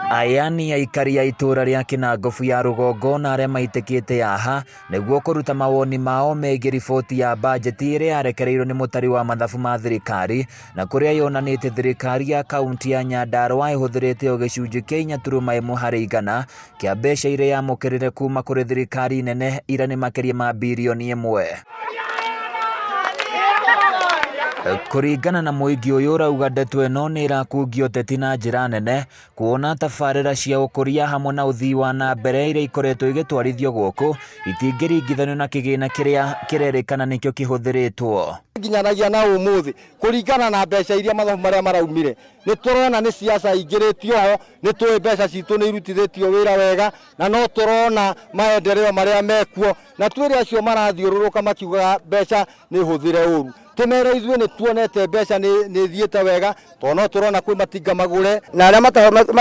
Aya nĩ aikari a itũũra rĩa Kĩnangobu ya rũgongo na arĩa maitĩkĩte haha nĩguo kũruta mawoni mao megiĩ riboti ya bajeti ĩrĩa yarekereirio nĩ mũtari wa mathabu ma thirikari na kũrĩa yonanĩtie thirikari ya kaunti ya Nyandarua ĩhũthĩrĩte o gĩcunjĩ kĩa 4.1% kĩa mbeca iria yamũkĩrire kuma kũrĩ thirikari nene ira nĩ makĩria ma birioni ĩmwe. Kũringana na mũingĩ ũyũ ũrauga ndeto ĩno nĩ ĩrakungia ũteti na njĩra nene kuona tabarĩra cia ũkũria hamwe na ũthii wa na mbere iria ikoretwo igĩtwarithio gũkũ itingĩringithanio na kĩgĩna kĩrĩa kĩrerĩkana nĩkĩo kĩhũthĩrĩtwo. Nginyanagia na ũmũthĩ kũringana na mbeca iria mathabu marĩa maraumire nĩ tũrona nĩ siasa ingĩrĩtio ho, nĩ tũĩ mbeca citũ nĩ irutithĩtio wĩra wega na no tũrona maendeleo marĩa mekuo, na twĩre acio marathiũrũrũka makiugaga mbeca nĩ hũthĩre ũru, tũmere ithuĩ nĩ tuonete mbeca nĩ ithiĩte wega tondũ no tũrona kwĩ matinga magũre. Na arĩa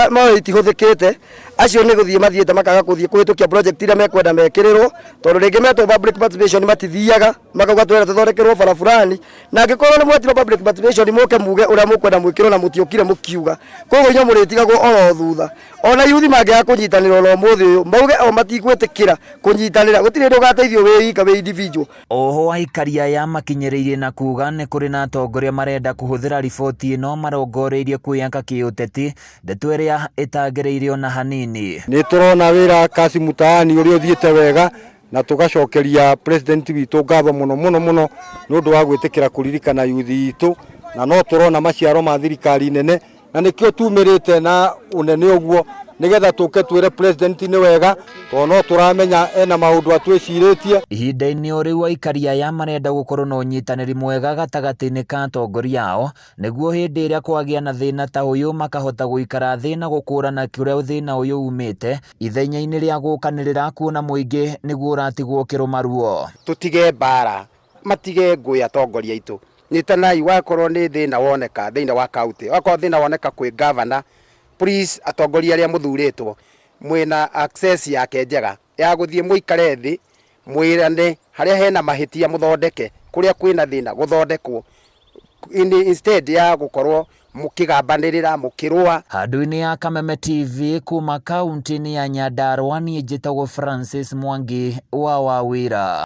moĩ itihũthĩkĩte acio nĩ gũthiĩ mathiĩte makaga gũthiĩ kũhĩtũkia project iria mekwenda mekĩrĩrwo, tondũ rĩngĩ metwo public participation matithiaga, makauga twĩra tũthondekerwo bara fulani, na angĩkorwo nĩ mwetirwo public participation mũke muge ũrĩa mũkwenda mwĩkĩrwo na mũtiokire mũkiuga, koguo inyuĩ mũrĩtigagwo oro thutha. Ona yuthi mangĩaga kũnyitanĩra ona ũmũthĩ ũyũ mauge o matigwĩtĩkĩra kũnyitanĩra, gũtirĩ hĩndĩ ũgateithio wĩ ika wĩ individual. Oho aikari aya makinyĩrĩirie na kuga nĩ kũrĩ na atongoria marenda kũhũthĩra riboti ĩno marongoreirie kwĩyaka kĩũteti, ndeto ĩrĩa ĩtagĩrĩire ona hanini. Nĩ tũrona wĩra Kassim Mutaani ũrĩa ũthiĩte wega na tũgacokeria president witũ ngatho mũno mũno mũno nĩ ũndũ wa gwĩtĩkĩra kũririkana yuthi itũ, na no tũrona maciaro ma thirikari nene, na nĩkĩo tumĩrĩte na ũnene ũguo nĩgetha tũke twĩre president nĩ wega tondũ no tũramenya ena maũndũ atwĩcirĩtie. Ihinda-inĩ o rĩu aikari aya marenda gũkorwo na ũnyitanĩri mwega gatagatĩ-inĩ ka atongoria ao nĩguo hĩndĩ ĩrĩa kwagĩa na thĩna ta ũyũ makahota gũikara thĩ na gũkũrana kũrĩa thĩna ũyũ umĩte ithenya-inĩ rĩa gũkanĩrĩra kuona mũingĩ nĩguo ũratigwo ũkĩrũma ruo. Tũtige mbara, matige ngũĩ atongoria aitũ, nyitanai wakorwo nĩ thĩna woneka thĩinĩ wa kaunti, wakorwo thĩna woneka kwĩ governor, please atongoria arĩa mũthurĩtwo mwĩna access yake njega ya gũthiĩ mũikare thĩ mwĩrane harĩa hena mahĩtia mũthondeke, kũrĩa kwĩna thĩna gũthondekwo instead ya gũkorwo mũkĩgambanĩrĩra mũkĩrũa. Handũ-inĩ ya Kameme TV kuma kaunti-inĩ ya Nyandarua niĩ njĩtagwo Francis Mwangi wa Wawira.